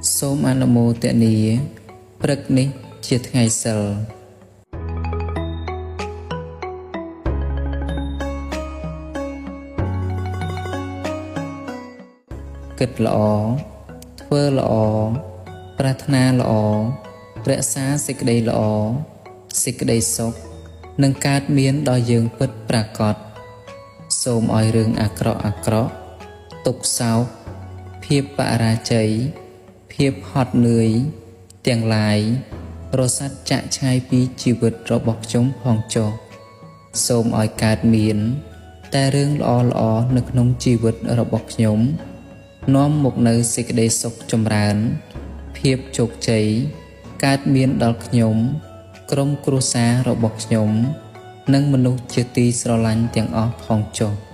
សូមអនុមោទនាព្រឹកនេះជាថ្ងៃសីល គិតល្អធ្វើល្អប្រាថ្នាល្អរក្សាសេចក្តីល្អសេចក្តីសុខនឹងកើតមានដល់យើងពិតប្រាកដសូមឲ្យរឿងអាក្រក់អាក្រក់ទុក្ខសោកភាពបរាជ័យភាពហត់នឿយទាំងឡាយរសាត់ចាក់ឆ្ងាយពីជីវិតរបស់ខ្ញុំផងចុះសូមឲ្យកើតមាន តែរឿងល្អល្អនៅក្នុងជីវិតរបស់ខ្ញុំនាំមកនូវសេចក្តីសុខចម្រើន ភាពជោគជ័យកើតមានដល់ខ្ញុំ ក្រុមគ្រួសាររបស់ខ្ញុំ និងមនុស្សជាទីស្រឡាញ់ទាំងអស់ផងចុះ។